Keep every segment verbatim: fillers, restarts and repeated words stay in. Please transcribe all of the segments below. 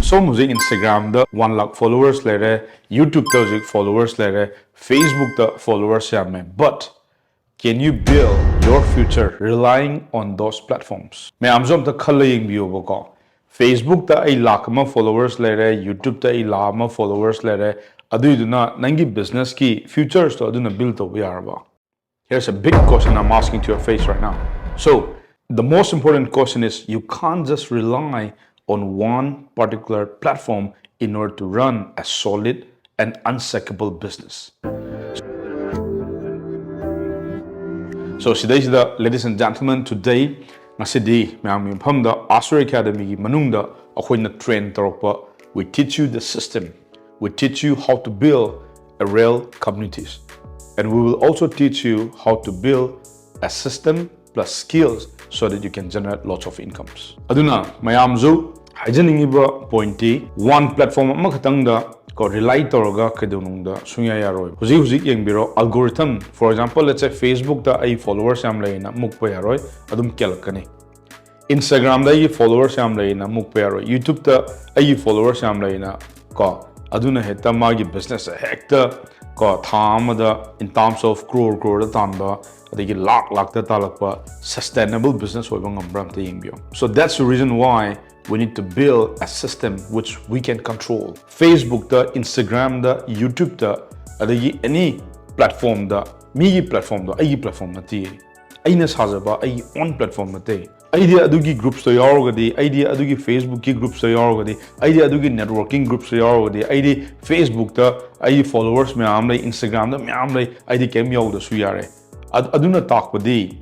ꯁꯣꯝ ꯍꯧꯖꯤꯛ Instagram ꯗ one lakh followers ꯂꯩꯔꯦ, YouTube ꯇ ꯍꯧꯖꯤꯛ followers ꯂꯩꯔꯦ, Facebook ꯇ followers ꯌꯥꯝꯃꯦ, but can you build your future relying on those platforms? ꯃꯌꯥꯝꯁꯨ ꯑꯝꯇ ꯈꯜꯂ ꯌꯦꯡꯕꯤꯌꯣꯕꯀꯣ꯫ Facebook ꯇ ꯑꯩ ꯂꯥꯛ ꯑꯃ followers ꯂꯩꯔꯦ, YouTube ꯇ ꯑꯩ ꯂꯥꯛ ꯑꯃ followers ꯂꯩꯔꯦ, ꯑꯗꯨꯏꯗꯨꯅ ꯅꯪꯒꯤ business ꯀꯤ futures ꯇꯣ ꯑꯗꯨꯅ build ꯇꯧꯕ ꯌꯥꯔꯕ? Here's a big question I'm asking to your face right now. So, the most important question is, you can't just rely on one particular platform in order to run a solid and unshakable business. So, ꯁꯤꯗꯩꯁꯤꯗ, ladies and gentlemen, today, ꯉꯁꯤꯗꯤ ꯃꯌꯥꯝꯒꯤ ꯃꯐꯝꯗ Asura Academy ꯒꯤ ꯃꯅꯨꯡꯗ ꯑꯩꯈꯣꯏꯅ train ꯇꯧꯔꯛꯄ, we teach you the system, we teach you how to build a real communities, and we will also teach you how to build a system plus skills so that you can generate lots of incomes. ꯑꯗꯨꯅ ꯃꯌꯥꯝꯁꯨ ꯍꯥꯏꯖꯅꯤꯡꯉꯤꯕ point T, one platform ꯑꯃꯈꯛꯇꯪꯗ ꯀꯣ rely ꯇꯧꯔꯒ ꯀꯩꯗꯧꯅꯨꯡꯗ ꯁꯨꯡꯌꯥ ꯌꯥꯔꯣꯏ꯫ ꯍꯧꯖꯤꯛ ꯍꯧꯖꯤꯛ ꯌꯦꯡꯕꯤꯔꯣ, algorithm, for example, let's say Facebook ꯇ ꯑꯩ followers ꯌꯥꯝ ꯂꯩꯅ ꯃꯨꯛꯄ ꯌꯥꯔꯣꯏ, ꯑꯗꯨꯝ ꯀꯦꯜꯂꯛꯀꯅꯤ꯫ Instagram ꯗ ꯑꯩꯒꯤ followers ꯌꯥꯝ ꯂꯩꯅ ꯃꯨꯛꯄ ꯌꯥꯔꯣꯏ, YouTube ꯇ ꯑꯩꯒꯤ followers ꯌꯥꯝ ꯂꯩꯅ ꯀꯣ, ꯑꯗꯨꯅ ꯍꯦꯛꯇ ꯃꯥꯒꯤ business ꯁꯦ ꯍꯦꯛꯇ ꯀꯣ ꯊꯥ ꯑꯃꯗ in terms of crore crore ꯗ ꯇꯥꯟꯕ, ꯑꯗꯒꯤ ꯂꯥꯛ ꯂꯥꯛꯇ ꯇꯥꯜꯂꯛꯄ sustainable business ꯑꯣꯏꯕ ꯉꯝꯕ꯭ꯔꯥ ꯑꯝꯇ ꯌꯦꯡꯕꯤꯌꯣ꯫ So that's the reason why we need to build a system which we can control. Facebook ꯇ, Instagram ꯗ, YouTube ꯇ, ꯑꯗꯒꯤ any platform ꯗ, ꯃꯤꯒꯤ platform ꯗꯣ ꯑꯩꯒꯤ platform ꯅꯠꯇꯦ꯫ ꯑꯩꯅ ꯁꯥꯖꯕ ꯑꯩꯒꯤ own platform ꯅꯠꯇꯦ꯫ ꯑꯩꯗꯤ ꯑꯗꯨꯒꯤ groups ꯇꯣ ꯌꯥꯎꯔꯒꯗꯤ, ꯑꯩꯗꯤ ꯑꯗꯨꯒꯤ Facebook ꯀꯤ groups ꯇꯣ ꯌꯥꯎꯔꯒꯗꯤ, ꯑꯩꯗꯤ ꯑꯗꯨꯒꯤ networking groups ꯇꯣ ꯌꯥꯎꯔꯒꯗꯤ, ꯑꯩꯗꯤ Facebook ꯇ ꯑꯩꯒꯤ followers ꯃꯌꯥꯝ ꯂꯩ, Instagram ꯗ ꯃꯌꯥꯝ ꯂꯩ, ꯑꯩꯗꯤ ꯀꯩꯝ ꯌꯥꯎꯗ꯭ꯔꯁꯨ ꯌꯥꯔꯦ꯫ ꯑꯗ-, ꯑꯗꯨꯅ ꯇꯥꯛꯄꯗꯤ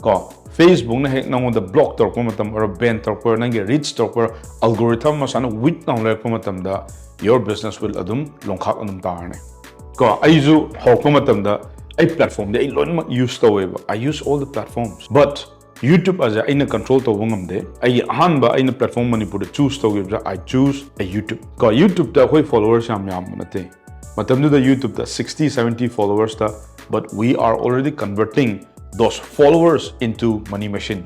ꯀꯣ, Facebook ꯅ ꯍꯦꯛ ꯅꯉꯣꯟꯗ block ꯇꯧꯔꯛꯄ ꯃꯇꯝ, or ban ꯇꯧꯔꯛꯄ, or ꯅꯪꯒꯤ reach ꯇꯧꯔꯛꯄ, algorithm ꯃꯁꯥꯅ weak ꯇꯧꯅ ꯂꯩꯔꯛꯄ ꯃꯇꯝꯗ, your business will ꯑꯗꯨꯝ ꯂꯣꯡꯈꯥꯛ ꯑꯗꯨꯝ ꯇꯥꯔꯅꯤ꯫ ꯀꯣ, ꯑꯩꯁꯨ ꯍꯧꯔꯛꯄ ꯃꯇꯝꯗ ꯑꯩ platform ꯗꯤ ꯑꯩ ꯂꯣꯏꯅꯃꯛ use ꯇꯧꯋꯦꯕ, I use all the platforms, but YouTube ꯑꯁꯦ ꯑꯩꯅ control ꯇꯧꯕ ꯉꯝꯗꯦ꯫ ꯑꯩꯒꯤ ꯑꯍꯥꯟꯕ ꯑꯩꯅ platform ꯃꯅꯤꯄꯨꯔꯗ choose ꯇꯧꯈꯤꯕꯁꯦ, I choose a YouTube꯫ ꯀꯣ, YouTube ꯇ ꯑꯩꯈꯣꯏ followers ꯌꯥꯝ ꯌꯥꯝꯕ ꯅꯠꯇꯦ꯫ ꯃꯇꯝꯗꯨꯗ YouTube ꯇ sixty seventy followers ꯇ, but we are already converting those followers into money machine꯫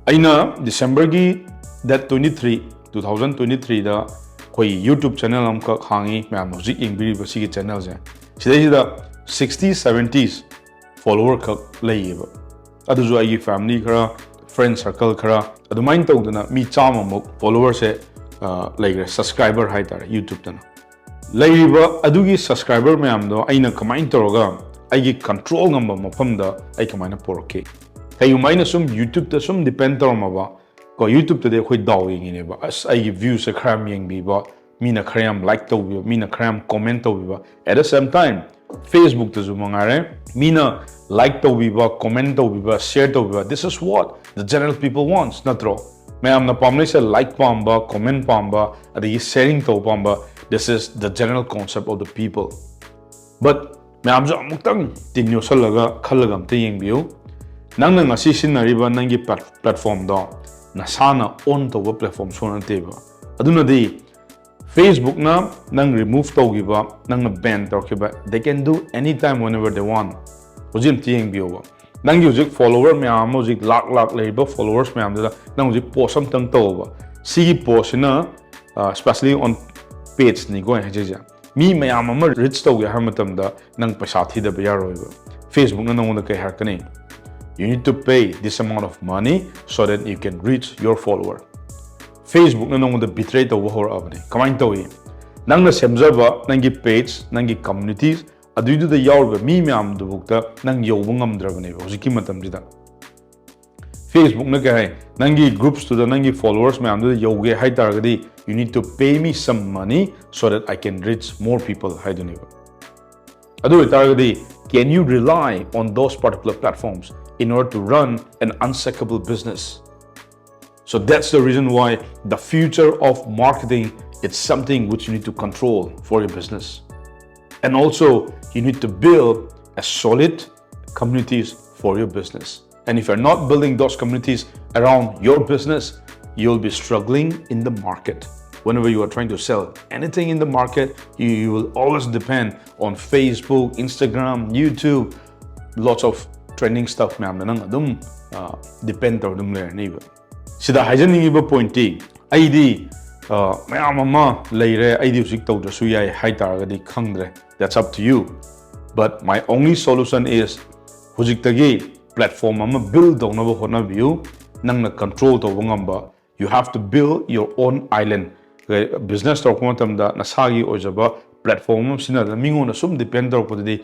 ꯑꯩꯅ December ꯒꯤ date twenty three, two thousand twenty-threeꯗ ꯑꯩꯈꯣꯏ YouTube channel ꯑꯃꯈꯛ ꯍꯥꯡꯉꯤ, ꯃꯌꯥꯝꯅ ꯍꯧꯖꯤꯛ ꯌꯦꯡꯕꯤꯔꯤꯕ ꯁꯤꯒꯤ channelꯁꯦ꯫ ꯁꯤꯗꯩꯁꯤꯗ sixty seventies follower ꯈꯛ ꯂꯩꯌꯦꯕ꯫ ꯑꯗꯨꯁꯨ ꯑꯩꯒꯤ family ꯈꯔ, friend circle ꯈꯔ, ꯑꯗꯨꯃꯥꯏꯅ ꯇꯧꯗꯅ ꯃꯤ ꯆꯥꯝꯃꯃꯨꯛ followerꯁꯦ, ꯑ, ꯂꯩꯈ꯭ꯔꯦ, subscriber ꯍꯥꯏꯇꯥꯔꯦ YouTubeꯇꯅ꯫ ꯂꯩꯔꯤꯕ ꯑꯗꯨꯒꯤ subscriber ꯃꯌꯥꯝꯗꯣ ꯑꯩꯅ ꯀꯃꯥꯏꯅ ꯇꯧꯔꯒ ꯑꯩꯒꯤ control ꯉꯝꯕ ꯃꯐꯝꯗ ꯑꯩ ꯀꯃꯥꯏꯅ ꯄꯣꯔꯛꯈꯤ? ꯀꯩꯒꯨꯝꯕ ꯑꯩꯅ ꯁꯨꯝ YouTubeꯇ ꯁꯨꯝ depend ꯇꯧꯔꯝꯃꯕ, ꯀꯣ, YouTubeꯇꯗꯤ ꯑꯩꯈꯣꯏ ꯗꯥꯎ ꯌꯦꯡꯉꯤꯅꯦꯕ꯫ ꯑꯁ, ꯑꯩꯒꯤ viewꯁꯦ ꯈꯔ ꯌꯥꯝ ꯌꯦꯡꯕꯤꯕ, ꯃꯤꯅ ꯈꯔ ꯌꯥꯝ like ꯇꯧꯕꯤꯕ, ꯃꯤꯅ ꯈꯔ ꯌꯥꯝ comment ꯇꯧꯕꯤꯕ꯫ At the same time, Facebookꯇꯁꯨ ꯃꯉꯥꯏꯔꯦ, ꯃꯤꯅ like ꯇꯧꯕꯤꯕ, comment ꯇꯧꯕꯤꯕ, share ꯇꯧꯕꯤꯕ, this is what the general people wants, ꯅꯠꯇ꯭ꯔꯣ? ꯃꯌꯥꯝꯅ ꯄꯥꯝꯅꯩꯁꯦ like ꯄꯥꯝꯕ, comment ꯄꯥꯝꯕ, ꯑꯗꯒꯤ sharing ꯇꯧꯕ ꯄꯥꯝꯕ, this is the general concept of the people. But ꯃꯌꯥꯝꯁꯨ ꯑꯃꯨꯛꯇꯪ ꯇꯤꯟ ꯌꯣꯠꯁꯜꯂꯒ ꯈꯜꯂꯒ ꯑꯝꯇ ꯌꯦꯡꯕꯤꯌꯨ꯫ ꯅꯪꯅ ꯉꯁꯤ ꯁꯤꯖꯤꯟꯅꯔꯤꯕ ꯅꯪꯒꯤ plat-, platformꯗꯣ ꯅꯁꯥꯅ own ꯇꯧꯕ platform ꯁꯨꯡꯅꯠ ꯅꯠꯇꯦꯕ꯫ ꯑꯗꯨꯅꯗꯤ Facebookꯅ ꯅꯪ remove ꯇꯧꯈꯤꯕ, ꯅꯪꯅ ban ꯇꯧꯔꯛꯈꯤꯕ, they can do anytime whenever they want. ꯍꯧꯖꯤꯛ ꯑꯝꯇ ꯌꯦꯡꯕꯤꯌꯣꯕ꯫ ꯅꯪꯒꯤ ꯍꯧꯖꯤꯛ follower ꯃꯌꯥꯝ ꯑꯃ, ꯍꯧꯖꯤꯛ ꯂꯥꯛ ꯂꯥꯛ ꯂꯩꯔꯤꯕ followers ꯃꯌꯥꯝꯗꯨꯗ ꯅꯪ ꯍꯧꯖꯤꯛ post ꯑꯝꯇꯪ ꯇꯧꯕ꯫ ꯁꯤꯒꯤ postꯁꯤꯅ, ꯑ, especially on pageꯅꯤꯀꯣ ꯑꯩꯅ ꯍꯥꯏꯖꯩꯁꯦ꯫ ꯃꯤ ꯃꯌꯥꯝ ꯑꯃ reach ꯇꯧꯒꯦ ꯍꯥꯏꯕ ꯃꯇꯝꯗ ꯅꯪ ꯄꯩꯁꯥ ꯊꯤꯗꯕ ꯌꯥꯔꯣꯏꯕ꯫ Facebookꯅ ꯅꯪꯉꯣꯟꯗ ꯀꯩ ꯍꯥꯏꯔꯛꯀꯅꯤ? "You need to pay this amount of money so that you can reach your follower." Facebookꯅ ꯅꯪꯉꯣꯟꯗ betray ꯇꯧꯕ ꯍꯧꯔꯛꯑꯕꯅꯤ꯫ ꯀꯃꯥꯏꯅ ꯇꯧꯏ? ꯅꯪꯅ ꯁꯦꯝꯖꯕ ꯅꯪꯒꯤ page, ꯅꯪꯒꯤ communities, ꯑꯗꯨꯏꯗꯨꯗ ꯌꯥꯎꯔꯤꯕ ꯃꯤ ꯃꯌꯥꯝꯗꯨꯐꯥꯎꯗ ꯅꯪ ꯌꯧꯕ ꯉꯝꯗ꯭ꯔꯕꯅꯦꯕ ꯍꯧꯖꯤꯛꯀꯤ ꯃꯇꯝꯁꯤꯗ꯫ Facebookꯅ ꯀꯩ ꯍꯥꯏ? "ꯅꯪꯒꯤ groupsꯇꯨꯗ, ꯅꯪꯒꯤ followers ꯃꯌꯥꯝꯗꯨꯗ ꯌꯧꯒꯦ ꯍꯥꯏ ꯇꯥꯔꯒꯗꯤ, you need to pay me some money so that I can reach more people" ꯍꯥꯏꯗꯨꯅꯦꯕ꯫ ꯑꯗꯨ ꯑꯣꯏꯇꯥꯔꯒꯗꯤ, can you rely on those particular platforms in order to run an unshakable business? So that's the reason why the future of marketing is something which you need to control for your business. And also, you need to build a solid communities for your business. And if you're not building those communities around your business, you'll be struggling in the market. Whenever you are trying to sell anything in the market, you, you will always depend on Facebook, Instagram, YouTube, lots of trending stuff ꯃꯌꯥꯝꯗ ꯅꯪ ꯑꯗꯨꯝ, ꯑ, depend ꯇꯧꯔ ꯑꯗꯨꯝ ꯂꯩꯔꯅꯤꯕ꯫ ꯁꯤꯗ ꯍꯥꯏꯖꯅꯤꯡꯉꯤꯕ pointꯇꯤ, ꯑꯩꯗꯤ ꯑ, ꯃꯌꯥꯝ ꯑꯃ ꯂꯩꯔꯦ, ꯑꯩꯗꯤ ꯍꯧꯖꯤꯛ ꯇꯧꯗ꯭ꯔꯁꯨ ꯌꯥꯏ ꯍꯥꯏ ꯇꯥꯔꯒꯗꯤ ꯈꯪꯗ꯭ꯔꯦ, that's up to you. But my only solution is ꯍꯧꯖꯤꯛꯇꯒꯤ platform ꯑꯃ build ꯇꯧꯅꯕ ꯍꯣꯠꯅꯕꯤꯌꯨ. ꯅꯪꯅ control ꯇꯧꯕ ꯉꯝꯕ, you have to build your own island. Business ꯇꯧꯔꯛꯄ ꯃꯇꯝꯗ ꯅꯁꯥꯒꯤ ꯑꯣꯏꯖꯕ platform ꯑꯃ ꯁꯤꯖꯤꯟꯅꯗꯅ ꯃꯤꯉꯣꯟꯗ ꯁꯨꯝ depend ꯇꯧꯔꯛꯄꯗꯨꯗꯤ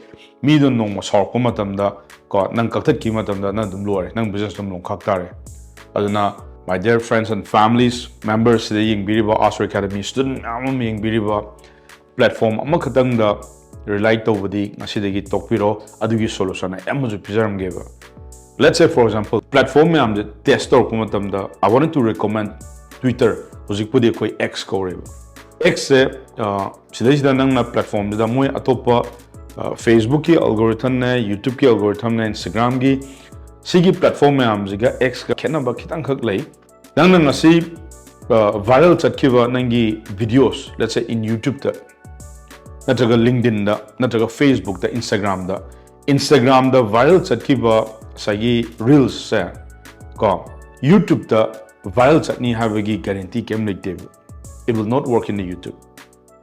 ꯃꯤꯗꯣ ꯅꯣꯡꯃ ꯁꯥꯎꯔꯛꯄ ꯃꯇꯝꯗ ꯀꯣ, ꯅꯪ ꯀꯛꯊꯠꯈꯤꯕ ꯃꯇꯝꯗ ꯅꯪ ꯑꯗꯨꯝ ꯂꯣꯏꯔꯦ, ꯅꯪ business ꯑꯗꯨꯝ ꯂꯣꯡꯈꯥꯛ ꯇꯥꯔꯦ. ꯑꯗꯨꯅ my dear friends and families, members, ꯁꯤꯗ ꯌꯦꯡꯕꯤꯔꯤꯕ Ask Academy student ꯃꯌꯥꯝ ꯑꯃ ꯌꯦꯡꯕꯤꯔꯤꯕ, platform ꯑꯃꯈꯛꯇꯪꯗ rely ꯇꯧꯕꯗꯤ ꯉꯁꯤꯗꯒꯤ ꯇꯣꯛꯄꯤꯔꯣ. ꯑꯗꯨꯒꯤ solution ꯑꯩ ꯑꯃꯁꯨ ꯄꯤꯖꯔꯝꯒꯦꯕ. Let's say, for example, platform ꯃꯌꯥꯝꯁꯦ test ꯇꯧꯔꯛꯄ ꯃꯇꯝꯗ, I wanted to recommend Twitter, ꯍꯧꯖꯤꯛꯄꯨꯗꯤ ꯑꯩꯈꯣꯏ X ꯀꯧꯔꯦꯕ. X ꯁꯦ, ꯑ, ꯁꯤꯗꯩꯁꯤꯗ ꯅꯪꯅ platform ꯁꯤꯗ ꯃꯣꯏ ꯑꯇꯣꯞꯄ, ꯑ, Facebook ꯀꯤ algorithm ꯅꯦ, YouTube ꯀꯤ algorithm ꯅꯦ, Instagram ꯒꯤ, ꯁꯤꯒꯤ platform ꯃꯌꯥꯝꯁꯤꯒ X ꯀ ꯈꯦꯠꯅꯕ ꯈꯤꯇꯪꯈꯛ ꯂꯩ. ꯅꯪꯅ ꯉꯁꯤ, ꯑ, viral ꯆꯠꯈꯤꯕ ꯅꯪꯒꯤ videos, let's say in YouTube ꯇ, ꯅꯠꯇ꯭ꯔꯒ LinkedIn ꯗ, ꯅꯠꯇ꯭ꯔꯒ Facebook ꯇ, Instagram ꯗ, Instagram ꯗ viral ꯆꯠꯈꯤꯕ ꯉꯁꯥꯏꯒꯤ reels ꯁꯦ ꯀꯣ, YouTube ꯇ viral ꯆꯠꯅꯤ ꯍꯥꯏꯕꯒꯤ guarantee ꯀꯩꯝ ꯂꯩꯇꯦꯕ. It will not work in the YouTube.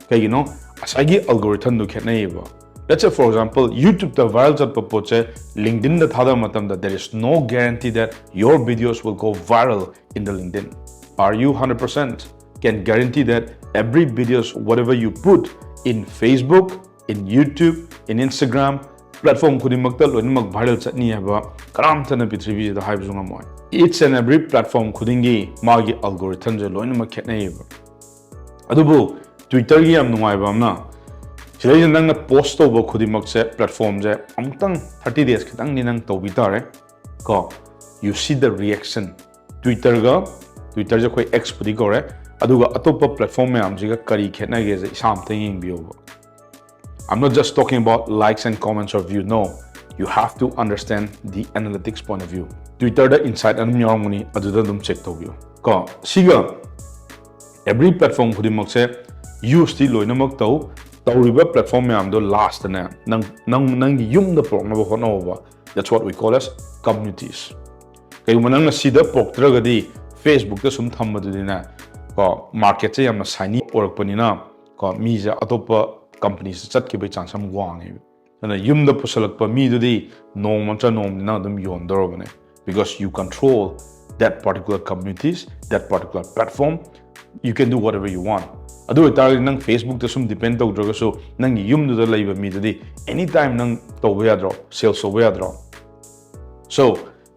ꯀꯩꯒꯤꯅꯣ? ꯉꯁꯥꯏꯒꯤ algorithm do ꯈꯦꯠꯅꯩꯌꯦꯕ. Let's say, for example, YouTube ꯇ viral ꯆꯠꯄ ꯄꯣꯠꯁꯦ LinkedIn ꯗ ꯊꯥꯗꯕ ꯃꯇꯝꯗ, there is no guarantee that your videos will go viral in the LinkedIn. Are you hundred percent can guarantee that every videos, whatever you put in Facebook, in YouTube, in Instagram, platform ꯈꯨꯗꯤꯡꯃꯛꯇ ꯂꯣꯏꯅꯃꯛ viral ꯆꯠꯅꯤ ꯍꯥꯏꯕ ꯀꯅꯥꯝꯇꯅ ꯄ꯭ꯔꯤꯊꯤꯕꯤꯁꯤꯗ ꯍꯥꯏꯕꯁꯨ ꯉꯝꯃꯣꯏ. Each and every platform ꯈꯨꯗꯤꯡꯒꯤ ꯃꯥꯒꯤ algorithm ꯁꯦ ꯂꯣꯏꯅꯃꯛ ꯈꯦꯠꯅꯩꯌꯦꯕ. ꯑꯗꯨꯕꯨ Twitter ꯒꯤ ꯌꯥꯝ ꯅꯨꯡꯉꯥꯏꯕ ꯑꯃꯅ, ꯁꯤꯗꯩꯁꯤꯗ ꯅꯪꯅ post ꯇꯧꯕ ꯈꯨꯗꯤꯡꯃꯛꯁꯦ, platform ꯁꯦ ꯑꯃꯨꯛꯇꯪ thirty days ꯈꯤꯇꯪꯗꯤ ꯅꯪ ꯇꯧꯕꯤ ꯇꯥꯔꯦ ꯀꯣ. You see the reaction. Twitter ꯒ, Twitter ꯁꯦ ꯑꯩꯈꯣꯏ X ꯄꯨꯗꯤ ꯀꯧꯔꯦ, ꯑꯗꯨꯒ ꯑꯇꯣꯞꯄ platform ꯃꯌꯥꯝꯁꯤꯒ ꯀꯔꯤ ꯈꯦꯠꯅꯒꯦꯁꯦ ꯏꯁꯥ ꯑꯝꯇ ꯌꯦꯡꯕꯤꯌꯣꯕ. I'm not just talking about likes and comments or view. No, you have to understand the analytics point of view. Twitter the insight ꯑꯗꯨꯝ ꯌꯥꯎꯔꯝꯒꯅꯤ, ꯑꯗꯨꯗ ꯑꯗꯨꯝ check ꯇꯧꯕꯤꯌꯨ ꯀꯣ. ꯁꯤꯒ every platform ꯈꯨꯗꯤꯡꯃꯛꯁꯦ use ꯇꯤ ꯂꯣꯏꯅꯃꯛ ꯇꯧ, ꯇꯧꯔꯤꯕ platform ꯃꯌꯥꯝꯗꯣ last ꯇꯅꯦ ꯅꯪ, ꯅꯪ, ꯅꯪꯒꯤ ꯌꯨꯝꯗ ꯄꯨꯔꯛꯅꯕ ꯍꯣꯠꯅꯧꯕ. That's what we call as communities. ꯀꯩꯒꯨꯝꯕ ꯅꯪꯅ ꯁꯤꯗ ꯄꯨꯔꯛꯇ꯭ꯔꯒꯗꯤ Facebook ꯇ ꯁꯨꯝ ꯊꯝꯕꯗꯨꯗꯤꯅꯦ, ꯀꯣ, ꯃꯥꯔꯀꯦꯠꯁꯦ ꯌꯥꯝꯅ ꯁꯥꯏꯅꯤ ꯑꯣꯏꯔꯛꯄꯅꯤꯅ ꯀꯣ, ꯃꯤꯁꯦ ꯑꯇꯣꯞꯄ ꯀꯝꯄꯅꯤꯁꯇ ꯆꯠꯈꯤꯕꯒꯤ ꯆꯥꯟꯁ ꯌꯥꯝ ꯋꯥꯡꯉꯦꯕ꯫ ꯑꯗꯨꯅ ꯌꯨꯝꯗ ꯄꯨꯁꯜꯂꯛꯄ ꯃꯤꯗꯨꯗꯤ ꯅꯣꯡꯃ ꯅꯠꯇ꯭ꯔ ꯅꯣꯡꯃꯗꯤ ꯅꯪ ꯑꯗꯨꯝ ꯌꯣꯟꯗꯧꯔꯕꯅꯦ, because you control that particular communities, that particular platform. You can do whatever you want. ꯑꯗꯨ ꯑꯣꯏꯇꯥꯔꯒꯗꯤ ꯅꯪ Facebookꯇ ꯁꯨꯝ ꯗꯤꯄꯦꯟ ꯇꯧꯗ꯭ꯔꯒꯁꯨ, ꯅꯪꯒꯤ ꯌꯨꯝꯗꯨꯗ ꯂꯩꯕ ꯃꯤꯗꯨꯗꯤ anytime ꯅꯪ ꯇꯧꯕ ꯌꯥꯗ꯭ꯔꯣ, ꯁꯦꯜꯁ ꯇꯧꯕ ꯌꯥꯗ꯭ꯔꯣ? So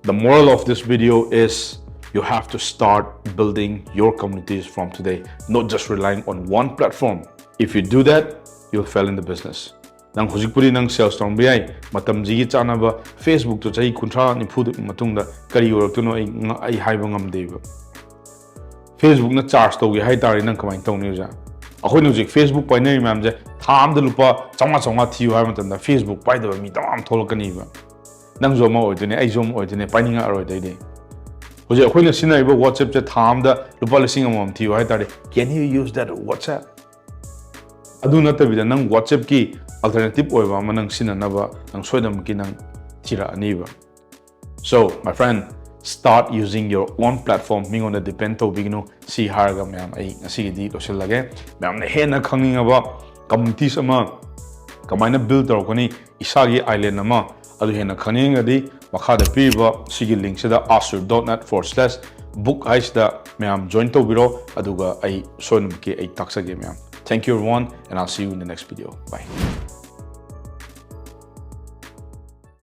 the moral of this video is, you have to start building your communities from today, not just relying on one platform. If you do that, you'll fail in the business. ꯅꯪ ꯍꯧꯖꯤꯛꯄꯨꯗꯤ ꯅꯪ sales ꯇꯧꯔꯝꯕ ꯌꯥꯏ, ꯃꯇꯝꯁꯤꯒꯤ ꯆꯥꯟꯅꯕ Facebookꯇ ꯆꯍꯤ ꯀꯨꯟꯊ꯭ꯔꯥ ꯅꯤꯐꯨ ꯃꯇꯨꯡꯗ ꯀꯔꯤ ꯑꯣꯏꯔꯛꯇꯣꯏꯅꯣ ꯑꯩ ꯉ-, ꯑꯩ ꯍꯥꯏꯕ ꯉꯝꯗꯦꯕ꯫ Facebookꯅ ꯆꯥꯔꯖ ꯇꯧꯒꯦ ꯍꯥꯏ ꯇꯥꯔꯗꯤ ꯅꯪ ꯀꯃꯥꯏꯅ ꯇꯧꯅꯤ ꯑꯣꯖꯥ? ꯑꯩꯈꯣꯏꯅ ꯍꯧꯖꯤꯛ Facebook ꯄꯥꯏꯅꯔꯤ ꯃꯌꯥꯝꯁꯦ ꯊꯥ ꯑꯃꯗ ꯂꯨꯄꯥ ꯆꯥꯝꯃꯉꯥ ꯆꯥꯝꯃꯉꯥ ꯊꯤꯌꯨ ꯍꯥꯏꯕ ꯃꯇꯝꯗ Facebook ꯄꯥꯏꯗꯕ ꯃꯤ ꯇꯃꯥꯝ ꯊꯣꯛꯂꯛꯀꯅꯤꯕ꯫ ꯅꯪꯁꯨ ꯑꯃ ꯑꯣꯏꯗꯣꯏꯅꯦ, ꯑꯩꯁꯨ ꯑꯃ ꯑꯣꯏꯗꯣꯏꯅꯦ, ꯄꯥꯏꯅꯤꯡꯉꯛꯑꯔꯣꯏꯗꯩꯗꯤ꯫ ꯍꯧꯖꯤꯛ ꯑꯩꯈꯣꯏꯅ ꯁꯤꯖꯤꯟꯅꯔꯤꯕ WhatsAppꯁꯦ ꯊꯥ ꯑꯃꯗ ꯂꯨꯄꯥ ꯂꯤꯁꯤꯡ ꯑꯃꯃꯝ ꯊꯤꯌꯨ ꯍꯥꯏ ꯇꯥꯔꯗꯤ, can you use that WhatsApp? ꯑꯗꯨ ꯅꯠꯇꯕꯤꯗ ꯅꯪ WhatsAppꯀꯤ alternative ꯑꯣꯏꯕ ꯑꯃ ꯅꯪ ꯁꯤꯖꯤꯟꯅꯅꯕ ꯅꯪ ꯁꯣꯏꯗꯅꯃꯛꯀꯤ ꯅꯪ ꯊꯤꯔꯛꯑꯅꯤꯕ꯫ So my friend, start using your own platform. ꯃꯤꯉꯣꯟꯗ ꯗꯤꯄꯦꯟ ꯇꯧꯕꯤꯒꯅꯨ꯫ ꯁꯤ ꯍꯥꯏꯔꯒ ꯃꯌꯥꯝ ꯑꯩ ꯉꯁꯤꯒꯤꯗꯤ ꯂꯣꯏꯁꯤꯜꯂꯒꯦ꯫ ꯃꯌꯥꯝꯅ ꯍꯦꯟꯅ ꯈꯪꯅꯤꯡꯉꯕ communities ꯑꯃ ꯀꯃꯥꯏꯅ build ꯇꯧꯔꯛꯀꯅꯤ, ꯏꯁꯥꯒꯤ island ꯑꯃ, ꯑꯗꯨ ꯍꯦꯟꯅ ꯈꯪꯅꯤꯡꯉꯒꯗꯤ ꯃꯈꯥꯗ ꯄꯤꯔꯤꯕ ꯁꯤꯒꯤ linkꯁꯤꯗ ask your dot net forward slash book ꯍꯥꯏꯁꯤꯗ ꯃꯌꯥꯝ join ꯇꯧꯕꯤꯔꯣ, ꯑꯗꯨꯒ ꯑꯩ ꯁꯣꯏꯗꯅꯃꯛꯀꯤ ꯑꯩ ꯇꯥꯛꯆꯒꯦ ꯃꯌꯥꯝ꯫ Thank you everyone, and I'll see you in the next video. Bye.